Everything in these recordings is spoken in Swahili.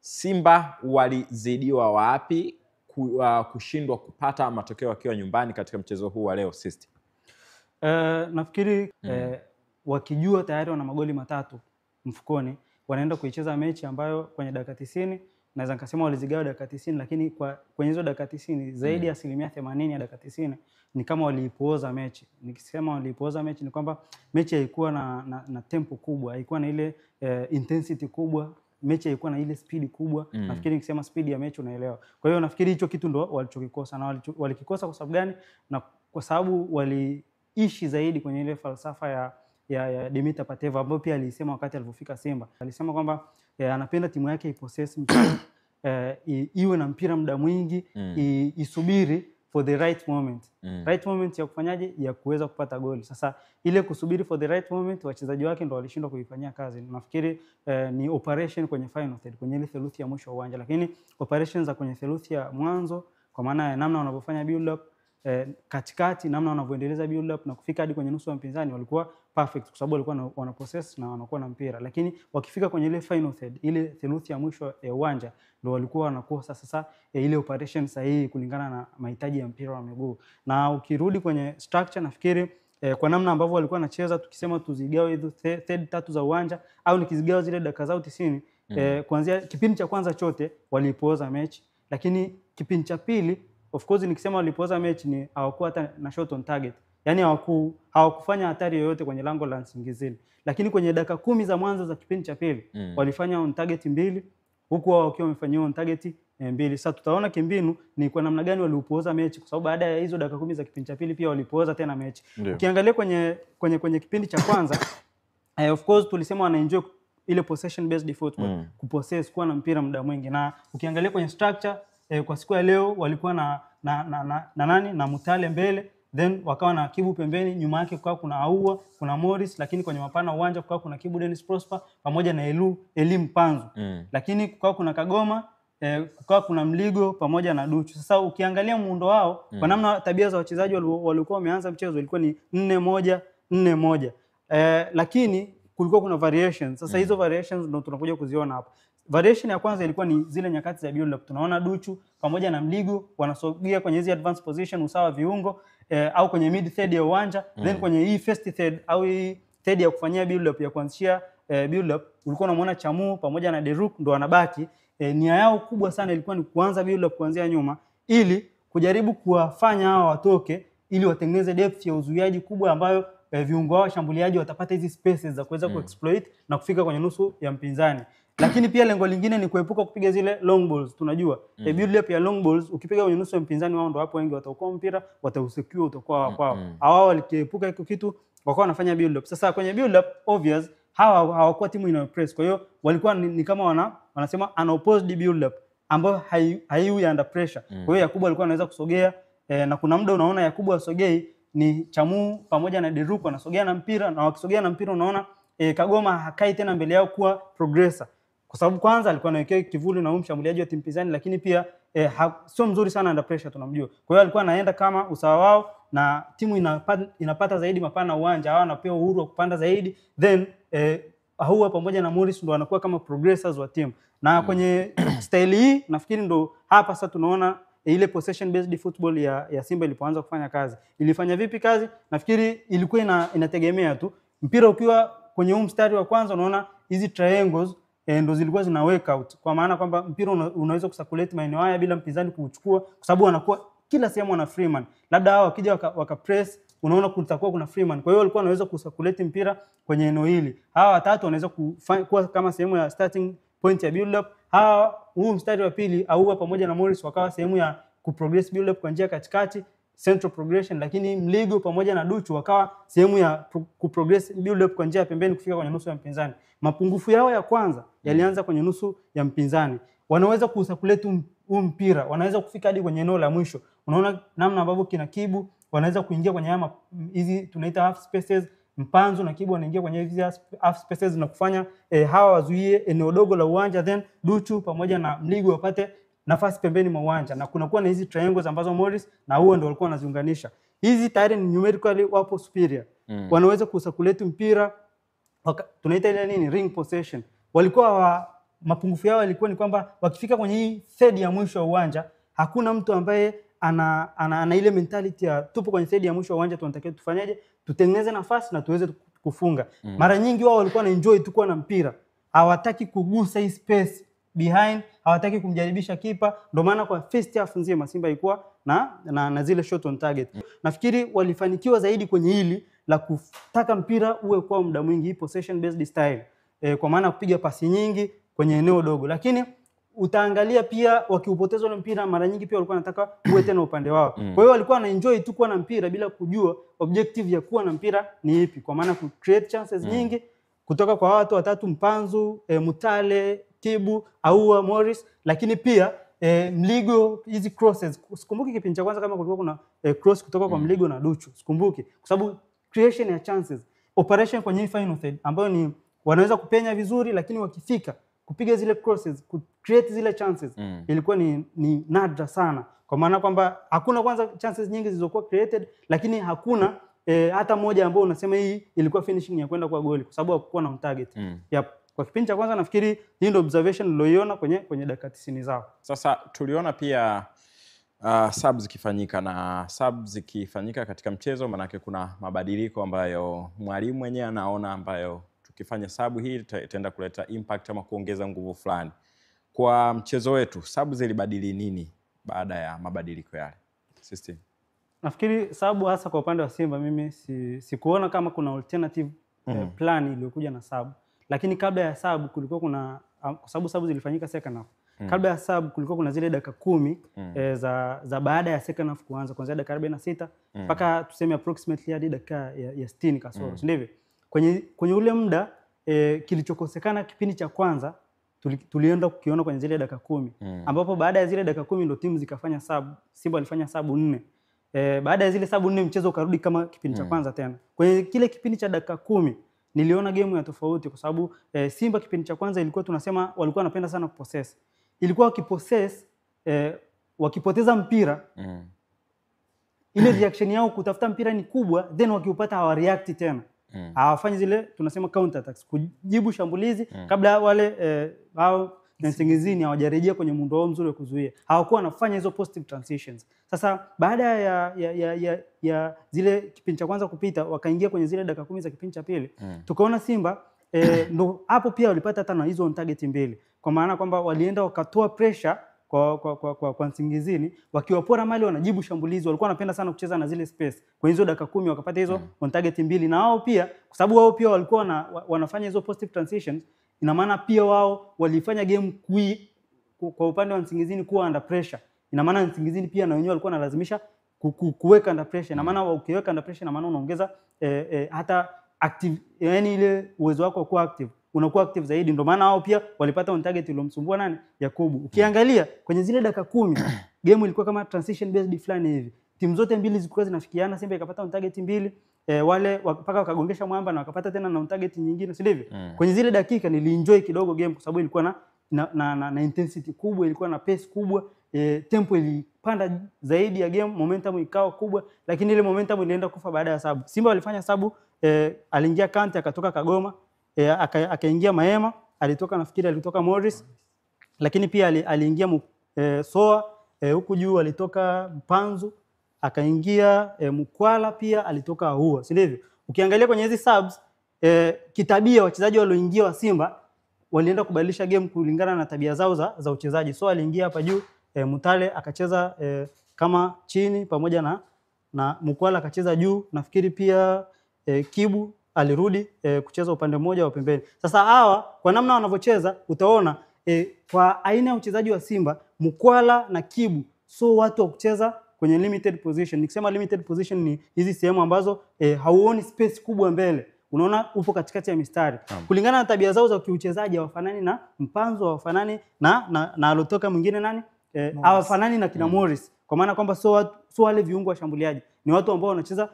Simba walizidiwa wapi kushindwa kupata matokeo wakiwa nyumbani katika mchezo huu wa leo, Sisti? Nafikiri wakijua tayari wana magoli 3 mfukoni, wanaenda kuicheza mechi ambayo kwenye dakika 90, naweza nikasema walizigawa dakika 90, lakini kwenye hizo dakika 90 zaidi ya 80% ya dakika 90 ni kama waliipooza mechi. Nikisema waliipooza mechi ni kwamba mechi haikuwa na tempo kubwa, haikuwa na ile intensity kubwa, mechi haikuwa na ile speed kubwa. Nafikiri nikisema speed ya mechi unaelewa. Kwa hiyo nafikiri hicho kitu ndo walichokikosa. Na walikikosa kwa sababu gani? Na kwa sababu waliishi zaidi kwenye ile falsafa ya Dimitar Pateva ambayo pia alisema wakati alipofika Simba. Alisema kwamba anapenda timu yake ipossess mpira, iwe na mpira muda mwingi, isubiri for the right moment. Right moment ya kufanyaje? Ya kuweza kupata goli. Sasa ile kusubiri for the right moment wachezaji wake ndo walishindwa kuifanyia kazi. Nafikiri ni operation kwenye final third, kwenye ile theluthi ya mwisho wa uwanja, lakini operations za kwenye theluthi ya mwanzo kwa maana ya namna wanavyofanya build up, katikati namna wanavyoendeleza build up na kufika hadi kwenye nusu ya mpinzani walikuwa perfect, kwa sababu walikuwa wana possess na wanakuwa na mpira. Lakini wakifika kwenye ile final third, ile theluthi ya mwisho ya uwanja, ndio walikuwa wanakosa sasa ile operation sahihi kulingana na mahitaji ya mpira wa miguu. Na ukirudi kwenye structure, nafikiri kwa namna ambavyo walikuwa wanacheza, tukisema tuzigawe hizo third tatu za uwanja au nikizigawa zile dakika zao 90, kuanzia kipindi cha kwanza chote walipooza mechi, lakini kipindi cha pili of course nikisema walipoza mechi ni hawakuwa hata na shot on target. Yaani hawakufanya hatari yoyote kwenye lango la Nsingizini. Lakini kwenye dakika 10 za mwanzo za kipindi cha pili walifanya on target 2, huku wao wakiwa wamefanyia on target 2. Sasa tutaona kimbinu ni kwa namna gani waliupoza mechi, kwa sababu baada ya hizo dakika 10 za kipindi cha pili pia walipoza tena mechi. Ukiangalia kwenye kipindi cha kwanza of course tulisema wana enjoy ile possession based football, kupossess, kuwa na mpira muda mwingi. Na ukiangalia kwenye structure kwa siku ya leo walikuwa na nani na Mutale mbele, then wakawa na Kibu pembeni, nyuma yake kukawa kuna Aua, kuna Morris, lakini kwenye mapana uwanja kukawa kuna Kibu Dennis Prosper pamoja na Eli Mpanzu. Lakini kukawa kuna Kagoma, kukawa kuna Mligo pamoja na Duchu. Sasa ukiangalia muundo wao kwa namna tabia za wachezaji walikuwa wameanza mchezo ilikuwa ni 4-1-4-1. Lakini kulikuwa kuna variations. Sasa hizo variations ndio tunakuja kuziona hapa. Variation ya kwanza ilikuwa ni zile nyakati za build up. Tunaona Duchu pamoja na Mligo wanasogea kwenye hizi advanced position, usawa viungo, au kwenye mid third ya uwanja. Then kwenye hii first third au hii third ya kufanyia build up ya kuanzishia build up, ulikuwa unamuona Chamu pamoja na Deruk ndo wanabaki. Nia yao kubwa sana ilikuwa ni kuanza build up kuanzia nyuma ili kujaribu kuwafanya hawa watoke ili watengeneze depth ya uzuiaji kubwa ambayo viungo wao washambuliaji watapata hizi spaces za kuweza kuexploit na kufika kwenye nusu ya mpinzani. Lakini pia lengo lingine ni kuepuka kupiga zile long balls. Tunajua build up ya long balls ukipiga kwenye nusu ya mpinzani wao ndo hapo wengi wataokoa mpira, watausecure, utakuwa wa kwao. Hao waliepuka hicho kitu, wakawa wanafanya build up. Sasa kwenye build up obvious hawa hawakuwa timu inayo press. Kwa hiyo walikuwa ni kama wanasema unopposed build up ambayo haiwi under pressure. Kwa hiyo Yakubu alikuwa anaweza kusogea, na kuna muda unaona Yakubu asogei, ni Chamu pamoja na Deruk wanasogea na mpira, na wakisogea na mpira unaona Kagoma hakai tena mbele yao kuwa progressor. Kwa sababu kwanza alikuwa anawekea kivuli na mshambuliaji wa timu pinzani, lakini pia sio mzuri sana under pressure, tunamjua. Kwa hiyo alikuwa anaenda kama usawa wao na timu inapata zaidi mapana uwanja, hawa wanapewa uhuru wa kupanda zaidi, then Ahoua pamoja na Morris ndo wanakuwa kama progressors wa timu. Na kwenye style hii nafikiri ndo hapa sasa tunaona ile possession based football ya Simba ilipoanza kufanya kazi. Ilifanya vipi kazi? Nafikiri ilikuwa inategemea tu mpira ukiwa kwenye huu mstari wa kwanza, unaona hizi triangles ndo zilikuwa zina work out, kwa maana kwamba mpira unaweza kucirculate maeneo haya bila mpinzani kuuchukua, kwa sababu wanakuwa kila sehemu wana freeman. Labda hao wakija waka press, unaona kutakuwa kuna freeman. Kwa hiyo walikuwa wanaweza kucirculate mpira kwenye eneo hili. Hawa watatu wanaweza kuwa kama sehemu ya starting point ya build up. Hawa huu mstari wa pili Ahoua pamoja na Morris wakawa sehemu ya kuprogress build up kwa njia katikati, central progression, lakini Mligo pamoja na Duchu wakawa sehemu ya kuprogress build up kwa njia ya pembeni kufika kwenye nusu ya mpinzani. Mapungufu yao ya kwanza yalianza kwenye nusu ya mpinzani. Wanaweza kucirculate huu mpira, wanaweza kufika hadi kwenye eneo la mwisho. Unaona namna ambavyo kina Kibu wanaweza kuingia kwenye hizi tunaita half spaces, Mpanzu na Kibu wanaingia kwenye hizi half spaces na kufanya hawa wazuie eneo dogo la uwanja, then Duchu pamoja na Mligo wapate nafasi pembeni mwa uwanja, na kunakuwa na hizi triangles ambazo Morris na huo ndio walikuwa wanaziunganisha. Hizi tayari ni numerically wapo superior. Wanaweza kucirculate mpira, tunaita ile nini, ring possession. Walikuwa Mapungufu yao yalikuwa ni kwamba wakifika kwenye hii third ya mwisho wa uwanja hakuna mtu ambaye ana ile mentality ya tupo kwenye third ya mwisho wa uwanja, tunatakiwa tufanyaje, tutengeneze nafasi na tuweze kufunga. Mara nyingi wao walikuwa na enjoy tu kuwa na mpira, hawataki kugusa hii space behind, hawataki kumjaribisha kipa. Ndio maana kwa first half nzima Simba ilikuwa na zile shot on target. Nafikiri walifanikiwa zaidi kwenye hili la kutaka mpira uwe kwa muda mwingi, possession based style, kwa maana kupiga pasi nyingi kwenye eneo dogo. Lakini utaangalia pia wakiupoteza ule mpira mara nyingi pia walikuwa wanataka uwe tena upande wao. Kwa hiyo walikuwa wana enjoy tu kuwa na mpira bila kujua objective ya kuwa na mpira ni ipi, kwa maana ku create chances nyingi kutoka kwa watu watatu, Mpanzu, Mutale, Kibu, Aua, Morris, lakini pia Mligo, hizi crosses. Sikumbuki kipindi cha kwanza kama kulikuwa kuna cross kutoka kwa Mligo na Duchu, sikumbuki, kwa sababu creation ya chances, operation kwenye final third ambayo ni wanaweza kupenya vizuri, lakini wakifika kupiga zile crosses, ku create zile chances ilikuwa ni nadra sana, kwa maana kwamba hakuna kwanza chances nyingi zilizokuwa created, lakini hakuna hata moja ambayo unasema hii ilikuwa finishing ya kwenda kwa goli, kwa sababu hakukuwa na on target. Yep. Kwa kipindi cha kwanza nafikiri hii ndio observation niliyoiona kwenye dakika 90 zao. Sasa tuliona pia subs zikifanyika, na subs zikifanyika katika mchezo manake kuna mabadiliko ambayo mwalimu mwenyewe anaona ambayo tukifanya sub hii itaenda kuleta impact ama kuongeza nguvu fulani. Kwa mchezo wetu sub zilibadili nini baada ya mabadiliko yale? System. Nafikiri sub hasa kwa upande wa Simba mimi sikuona kama kuna alternative plan iliyokuja na sub. Lakini kabla ya sub kulikuwa kuna, kwa sababu sub zilifanyika second half. Kabla ya sub kulikuwa kuna zile dakika 10 za baada ya second half kuanza, kuanzia dakika 46 mpaka tuseme approximately hadi dakika ya 60 kasoro, si ndivyo? Kwenye ule muda kilichokosekana kipindi cha kwanza tulienda kukiona kwenye zile dakika 10, ambapo baada ya zile dakika 10 ndio timu zikafanya sub. Simba walifanya sub 4. Baada ya zile sub 4 mchezo ukarudi kama kipindi cha kwanza tena. Kwenye kile kipindi cha dakika 10 niliona game ya tofauti, kwa sababu Simba kipindi cha kwanza ilikuwa tunasema walikuwa wanapenda sana kupossess. Ilikuwa wakipossess, wakipoteza mpira ile reaction yao kutafuta mpira ni kubwa, then wakiupata hawareact tena. Hawafanyi zile tunasema counter attacks, kujibu shambulizi kabla wale hao Nsingizini hawajarejea kwenye muundo wao mzuri wa kuzuia. Hawakuwa wanafanya hizo positive transitions. Sasa baada ya zile kipindi cha kwanza kupita, wakaingia kwenye zile dakika 10 za kipindi cha pili. Tukaona Simba ndo hapo pia walipata hata na hizo on target mbili. Kwa maana kwamba walienda wakatoa pressure kwa Nsingizini, wakiwapora mali wanajibu shambulizi. Walikuwa wanapenda sana kucheza na zile space. Kwa hizo dakika 10 wakapata hizo on target mbili, na wao pia kwa sababu wao pia walikuwa wanafanya hizo positive transitions, ina maana pia wao walifanya game kwa upande wa Nsingizini kuwa under pressure. Ina maana Nsingizini pia na wenyewe walikuwa wanalazimisha kuweka under pressure. Ina maana ukiweka under pressure, ina maana unaongeza hata active, yani ile uwezo wako kuwa active, unakuwa active zaidi. Ndio maana wao pia walipata on target iliyomsumbua nani? Yakubu. Ukiangalia kwenye zile dakika 10 game ilikuwa kama transition based fulani hivi. Timu zote mbili zilikuwa zinafikiana, Simba ikapata on target mbili, wale mpaka wakagongesha mwamba na wakapata tena na on target nyingine, si ndivyo? Kwenye zile dakika nilienjoy kidogo game kwa sababu ilikuwa na intensity kubwa, ilikuwa na pace kubwa, tempo ilipanda zaidi ya game, momentum ikawa kubwa, lakini ile momentum ilienda kufa baada ya sabu. Simba walifanya sabu, aliingia Kante akatoka Kagoma, akaingia Maema, alitoka nafikiri alitoka Morris, lakini pia aliingia Soa, huku juu alitoka Mpanzu, akaingia Mkwala, pia alitoka Ahua, si ndivyo? Ukiangalia kwenye hizi subs, kitabia wachezaji walioingia wa Simba walienda kubadilisha game kulingana na tabia zao za uchezaji. So aliingia hapa juu Mutale akacheza kama chini pamoja na Mkwala akacheza juu, nafikiri pia Kibu alirudi kucheza upande mmoja wa pembeni. Sasa hawa kwa namna wanavyocheza utaona kwa aina ya uchezaji wa Simba, Mkwala na Kibu so watu wa kucheza kwenye limited position. Nikisema limited position ni hizi sehemu ambazo hauoni space kubwa mbele, unaona upo katikati ya mistari. Kulingana na tabia zao za kiuchezaji hawafanani na Mpanzo, hawafanani na alotoka mwingine nani? Hawafanani na kina Morris, kwa maana kwamba so wale viungo washambuliaji ni watu ambao wanacheza,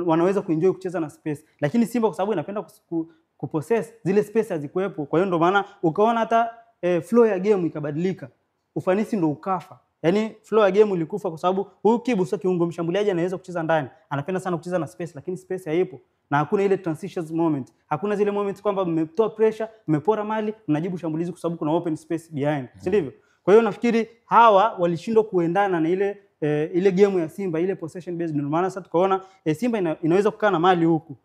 wanaweza kuenjoy kucheza na space. Lakini Simba kwa sababu inapenda kupossess, zile space hazikuwepo. Kwa hiyo ndio maana ukaona hata flow ya game ikabadilika, ufanisi ndio ukafa. Yaani flow ya game ilikufa kwa sababu huyu Kibu sio kiungo mshambuliaji anaweza kucheza ndani, anapenda sana kucheza na space, lakini space haipo. Na hakuna ile transitions moment, hakuna zile moment kwamba mmetoa pressure, mmepora mali, mnajibu shambulizi kwa sababu kuna open space behind, si ndivyo? Kwa hiyo nafikiri hawa walishindwa kuendana na ile ile game ya Simba, ile possession based. Ndio maana sasa tukaona Simba inaweza kukaa na mali huku,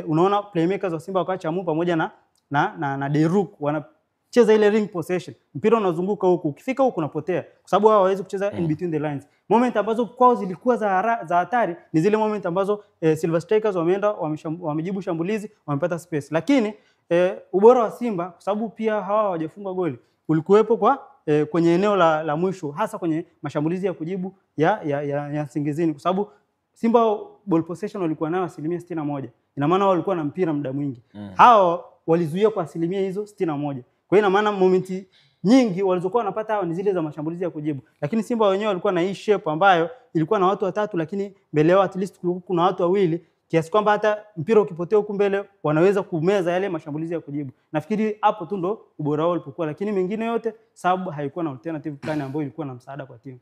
unaona playmakers wa Simba wakawa Chamu pamoja na Deruk wanacheza ile ring possession, mpira unazunguka huku, ukifika huku unapotea, kwa sababu hao hawawezi kucheza in between the lines. Moment ambazo kwao zilikuwa za hatari ni zile moment ambazo Silver Strikers wameenda wamejibu shambulizi, wamepata space, lakini ubora wa Simba, kwa sababu pia hawa hawajafunga goli, ulikuwepo kwa kwenye eneo la mwisho, hasa kwenye mashambulizi ya kujibu ya Nsingizini, kwa sababu Simba ball possession walikuwa nayo 61%. Ina maana wao walikuwa na mpira muda mwingi. Hao walizuia kwa asilimia hizo 61. Kwa hiyo ina maana moment nyingi walizokuwa wanapata hao ni zile za mashambulizi ya kujibu. Lakini Simba wenyewe walikuwa na hii shape ambayo ilikuwa na watu watatu, lakini mbele yao at least kulikuwa kuna watu wawili, kiasi kwamba hata mpira ukipotea huku mbele wanaweza kumeza yale mashambulizi ya kujibu. Nafikiri hapo tu ndo ubora wao ulipokuwa, lakini mengine yote sababu haikuwa na alternative plan ambayo ilikuwa na msaada kwa timu.